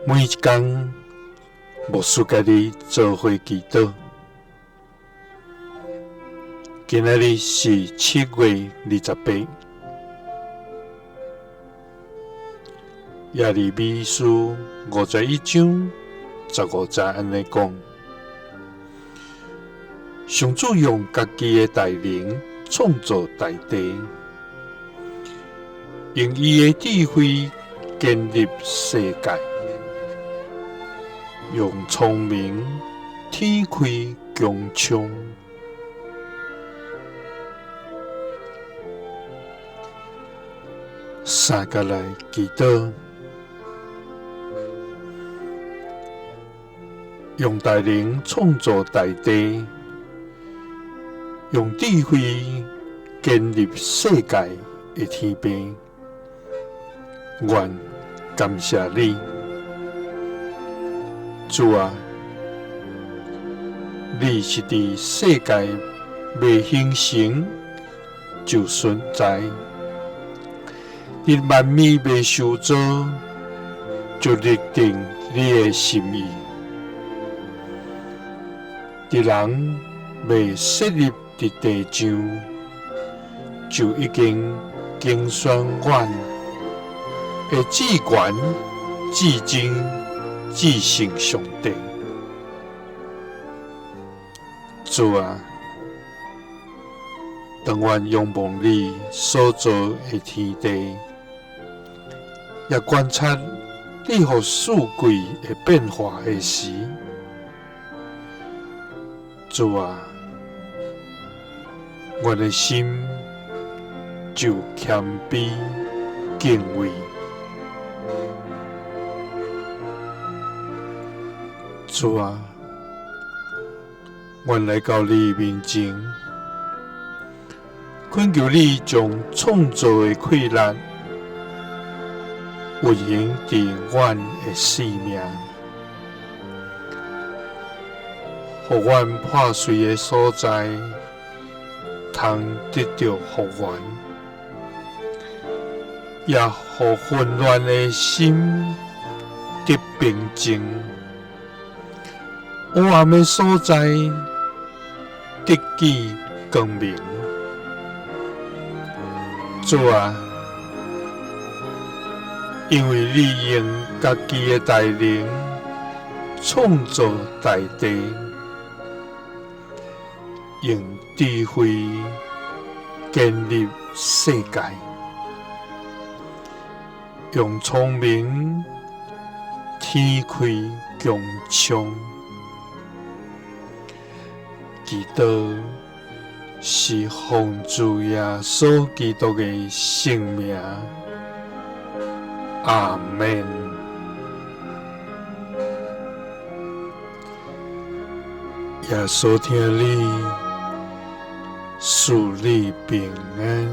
每一工，牧師佮你做伙祈禱。今仔日是7月28，耶利米書51章15節按呢講：上主用家己的大能創造大地，用伊的智慧建立世界，用聰明天開穹蒼。三佮來祈禱，用大能創造大地，用智慧建立世界的天父，阮感謝你，主啊，你是佇世界未形成就存在，佇萬物未受造就立定你的心意，佇人未設立佇地上，就已經揀選阮的至懸、至真、至聖上帝。主啊，當阮仰望你所造的天地，也觀察你予四季的變化的時，主啊，阮的心就謙卑敬畏。主啊，阮來到你面前，懇求你將創造的氣力運行佇阮的生命，予阮破碎的所在通得著復原，也予混亂的心得平靜，黑暗的所在得見光明。主啊，因為你用家己的大能創造大地，用智慧建立世界，用聰明天開穹蒼。祈禱是奉主耶穌基督的聖名，阿們。耶穌疼你，賜你平安。